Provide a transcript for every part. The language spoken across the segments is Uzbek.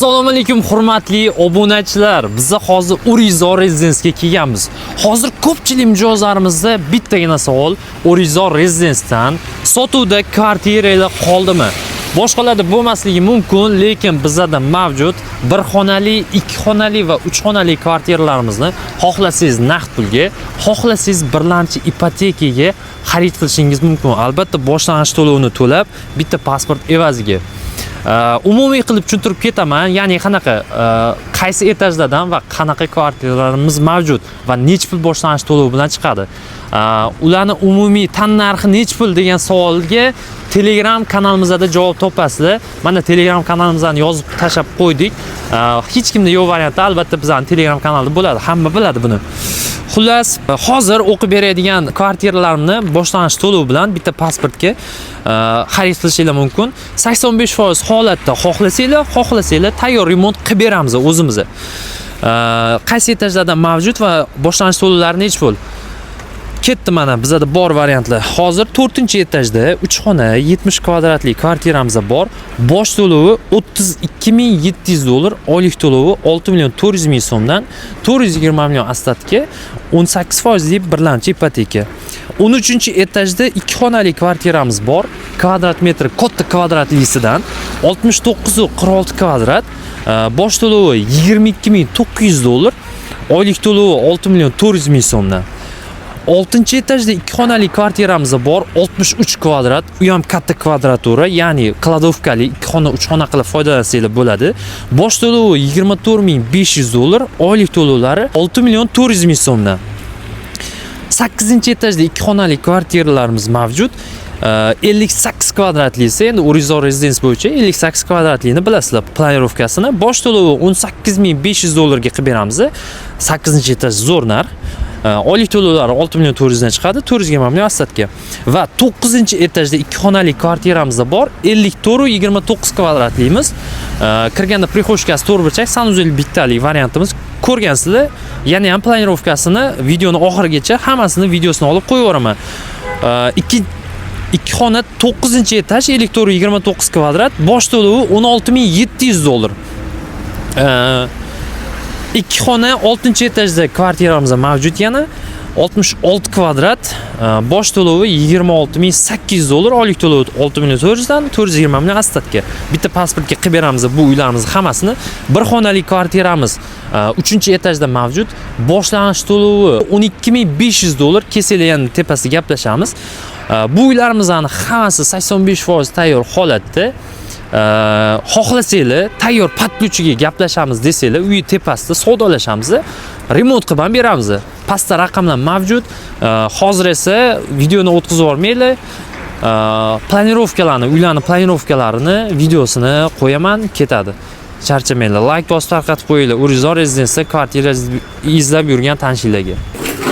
Assalomu alaykum, hurmatli obunachilar. Biz hozir Urizor Residence'ga kelganmiz. Hozir ko'pchilik mijozlarimizda bittagina savol: Urizor Residence'dan sotuvda kvartiralar qoldimi? Boshqalarda bo'lmasligi mumkin, lekin bizada mavjud. Bir xonali, ikki xonali va uch xonali kvartiralarimizni xohlasangiz naqd pulga, xohlasangiz birlamchi ipotekaga xarid qilishingiz mumkin. Albatta, boshlang'ich to'lovini to'lab, bitta pasport evaziga. Umumiy qilib tushuntirib ketaman, ya'ni qanaqa, qaysi etajlardan va qanaqa kvartiralarimiz mavjud va necha pul boshlang'ich to'lov bilan chiqadi. Ularni umumiy tan narxi necha pul degan savolga Telegram kanalimizda javob topasizlar. Mana, Telegram kanalimizni yozib tashlab qo'ydik. Hech kimda yo'q variantda albatta bizning Telegram kanalda bo'ladi, hamma biladi buni. Xullas, hozir o'qib beradigan kvartiralarimni boshlang'ich to'lov bilan bitta pasportga xarid qilishinglar mumkin. 85% holatda xohlasanglar tayyor remont qilib beramiz o'zimiz. Qaysi etajlarda mavjud va boshlang'ich to'lovlari necha pul? Ketdi, mana bizada bor variantlar. Hozir 4-etajda 3 xona 70 kvadratli kvartiramiz bor. Bosh to'lovi 32 700 dollar, oylik to'lovi 6 million 400 ming so'mdan, 420 million остатка, 18 foizli birlamchi ipoteka. 13-etajda 2 xonali kvartiramiz bor. Kvadrat metri katta, kvadratlisidan 69,46 kvadrat. Bosh to'lovi 22 900 dollar, oylik to'lovi 6 million 400 ming so'mdan. 6-etajda 2 xonali kvartiramiz bor, 63 kvadrat. U ham katta kvadratura, ya'ni кладовка li 2 xona, 3 xona qilib foydalansanglar bo'ladi. Bosh to'lovi 24 500 dollar, oylik to'lovlari 6 million 400 ming so'mdan. 8-etajda 2 xonali kvartiralarimiz mavjud. 58 kvadratlisi, endi Urizor Residence bo'yicha 58 kvadratlini bilasizlar планировка sini. Bosh to'lovi 18 500 dollarga qilib beramiz. 8-etaj zo'r narx. Oylik to'lovlari 6 million 400 dan chiqadi, 420 million остатка. Va 9-etajda 2 xonali kvartiramiz bor, 54,29 kvadratlimiz. Kirganda прихожка si to'rtburchak, санузел bittalik variantimiz. Ko'rgansizlar, yana ham планировка sini videoni oxirigacha hammasini videosini olib qo'yib yuboraman. Ikki xona, 9-etaj, 54,29 kvadrat, bosh to'lovi 16 700 dollar. Ikki xona, 6-etajda kvartiramiz mavjud yana 66 kvadrat, bosh to'lovi 26 800 dollar, oylik to'lovi 6 million 400 dan, 420 million остатка. Bitta pasportga qilib beramiz bu uylarimizni hammasini. Bir xonali kvartiramiz 3-etajda mavjud. Boshlang'ich to'lovi 12 500 dollar. Kelsanglar, yana tepasida gaplashamiz. Bu uylarimizni hammasi 85% tayyor holatda. Xohlasanglar, tayyor под ключ iga gaplashamiz desanglar, uyi tepasida savdolashamiz, remont qilib ham beramiz. Pastda raqamlar mavjud. Hozir esa videoni o'tkazib yubormanglar. Планировка larni, uylarni планировка larini videosini qo'yaman, ketadi. Charchamanglar, layk bosib tarqatib qo'yinglar Urizor Residence'da kvartira izlab yurgan tanishinglarga.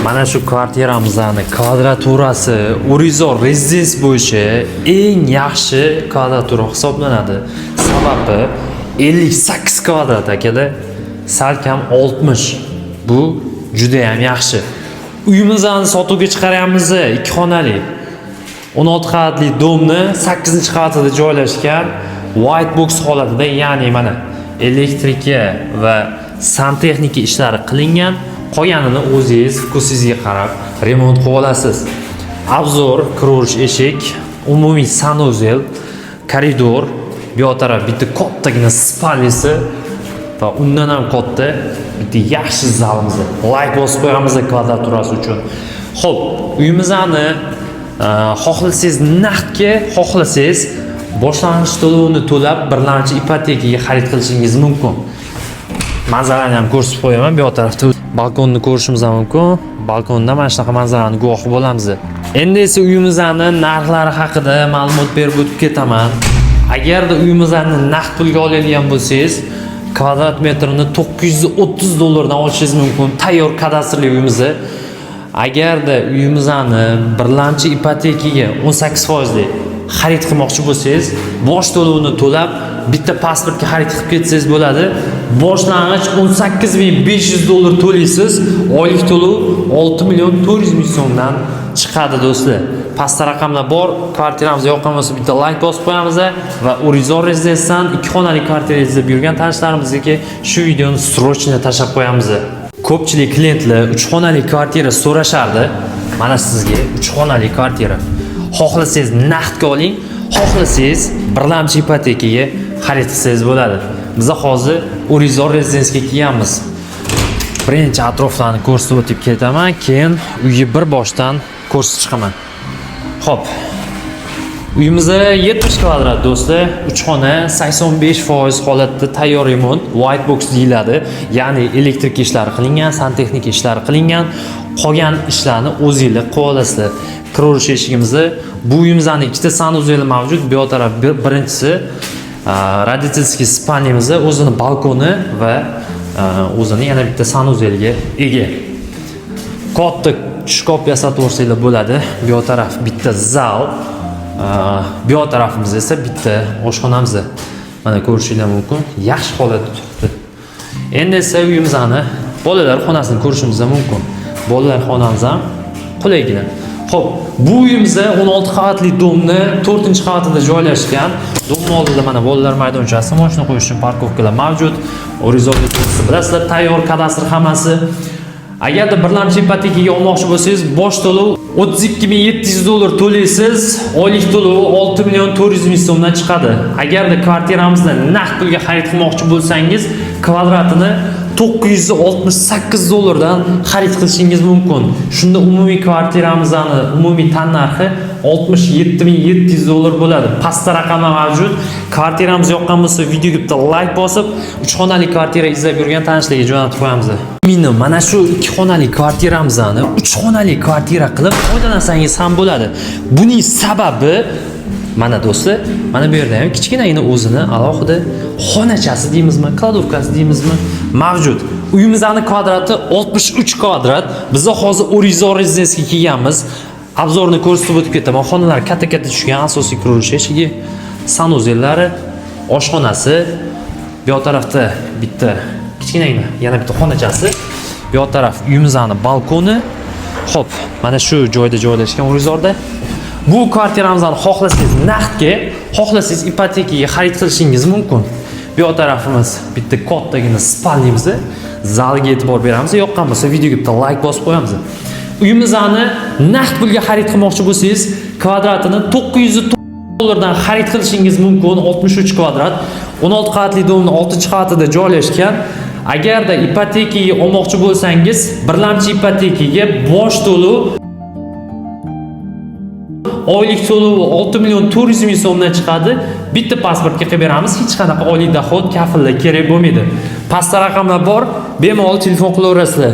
Mana shu kvartiramizni kvadraturasi Urizor Residence bo'yicha eng yaxshi kvadratura hisoblanadi. Sababi 58 kvadrat, akalar, salkam 60. Bu juda ham yaxshi. Uyimizni sotuvga chiqaryapmiz, ikki xonali. 16 qavatli дом ni 8 qavatida joylashgan, white box holatida, ya'ni mana elektrika va santexnika ishlari qilingan. Qolganini o'zingiz вкус ingizga qarab remont qilib olasiz. Обзор, kiraverish eshik, umumiy санузел, koridor, bu yoq taraf bitta kattagina спальня si va undan ham katta bitta yaxshi zalimiz. Layk bosib qo'yamiz kvadraturasi uchun. Xo'p, uyimizni xohlasangiz naqdga, xohlasangiz boshlang'ich to'lovini to'lab, birlamchi ipotekaga xarid qilishingiz mumkin. Manzarani ham ko'rsatib qo'yaman. Bu yoq tarafda balkonni ko'rishimiz ham mumkin. Balkonda mana shunaqa manzarani guvohi bo'lamiz. Endi esa uyimizni narxlari haqida ma'lumot berib o'tib ketaman. Agarda uyimizni naqd pulga oladigan bo'lsangiz, kvadrat metrini 930 dollardan olishingiz mumkin tayyor kadastrli uyimizni. Agarda uyimizni birlamchi ipotekaga 18 foizli xarid qilmoqchi bo'lsangiz, bosh to'lovini to'lab Bitta pasportga xarid qilib ketsangiz bo'ladi. Boshlang'ich 18 500 dollar to'laysiz. Oylik to'lov 6 million 400 ming so'mdan chiqadi, do'stlar. Pastda raqamlar bor. Kvartiramiz yoqqan bo'lsa, bitta layk bosib qo'yamiz va Urizor rezidensdan ikki xonali kvartira izlab yurgan tanishlarimizga shu videoni срочно tashlab qo'yamiz. Ko'pchilik klientlar 3 xonali kvartira so'rashardi. Mana sizga 3 xonali kvartira. Xohlasangiz naqdga oling, xohlasangiz birlamchi ipotekaga xarid qilsangiz bo'ladi. Biz hozir Urizor rezidensga kelganmiz. Birinchi atroflarni ko'rsatib o'tib ketaman, keyin uyni bir boshdan ko'rsatib chiqaman. Xo'p. Uyimizda 70 kvadrat, do'stlar, 3 xona, 85% holatda tayyor remont, white box deyiladi. Ya'ni elektrik ishlari qilingan, santexnika ishlari qilingan. Qolgan ishlarni o'zinglar qilib olasizlar. Kiraverish eshigimizda bu uyimizning ikkita санузел i mavjud. Bu yoq taraf birinchisi родительский спальня mizda o'zini balkoni va o'zini yana bitta санузел ga ega. Katta shkaf yasatib yuborsanglar bo'ladi. Bu yoq taraf bitta zal, bu yoq tarafimiz esa bitta oshxonamiz. Mana ko'rishinglar mumkin, yaxshi holatda turibdi. Endi esa uyimizni bolalar xonasini ko'rishimiz mumkin. Bolalar xonamiz ham qulaygina. Xo'p, bu uyimizda 16 qavatli дом ni 4-qavatida joylashgan. Дом oldida mana bolalar maydonchasi, mashina qo'yish uchun парковка lar mavjud. Urizor bilasizlar, tayyor kadastr hammasi. Agarda birlamchi ipotekaga olmoqchi bo'lsangiz, bosh to'lov 32 700 dollar to'laysiz, oylik to'lovi 6 million 400 ming so'mdan chiqadi. Agarda kvartiramizni naqd pulga xarid qilmoqchi bo'lsangiz, kvadratini 968 dollardan xarid qilishingiz mumkin. Shunda umumiy kvartiramizni umumiy tannarxi 67 700 dollar bo'ladi. Pastda raqamlar mavjud. Kvartiramiz yoqqan bo'lsa, videoga bitta layk bosib, 3 xonali kvartira izlab yurgan tanishlarga jo'natib qo'yamiz. Meni mana shu 2 xonali kvartiramizni 3 xonali kvartira qilib foydalansangiz ham bo'ladi. Buning sababi mana, do'stlar, mana bu yerda ham kichkinagina o'zini alohida xonachasi deymizmi, кладовка si deymizmi, mavjud. Uyimizni kvadrati 63 kvadrat. Biz hozir Urizor rezidensga kelganmiz. Обзор ni ko'rsatib o'tib ketaman. Xonalar katta-katta tushgan, asosiy kiruvchi eshigi, санузел lari, oshxonasi, bu yoq tarafda bitta kichkinagina yana bitta xonachasi, bu yoq taraf uyimizni balkoni. Xo'p, mana shu joyda joylashgan Urizorda. Bu kvartiramizni xohlasangiz naqdga, xohlasangiz ipotekaga xarid qilishingiz mumkin. Bu yoq tarafimiz bitta kattagina спальня miz. Zalga e'tibor beramiz. Yoqqan bo'lsa, videoga bitta layk bosib qo'yamiz. Uyimizni naqd pulga xarid qilmoqchi bo'lsangiz, kvadratini 900 dollardan xarid qilishingiz mumkin. 63 kvadrat, 16 qavatli дом ning 6-qavatida joylashgan. Agarda ipotekaga olmoqchi bo'lsangiz, birlamchi ipotekaga bosh to'lov, oylik to'lovi 6 million 400 ming so'mdan chiqadi. Bitta pasportga qilib beramiz. Hech qanaqa oylik доход, kafillik kerak bo'lmaydi. Pastda raqamlar bor, bemalol telefon qilaverasizlar.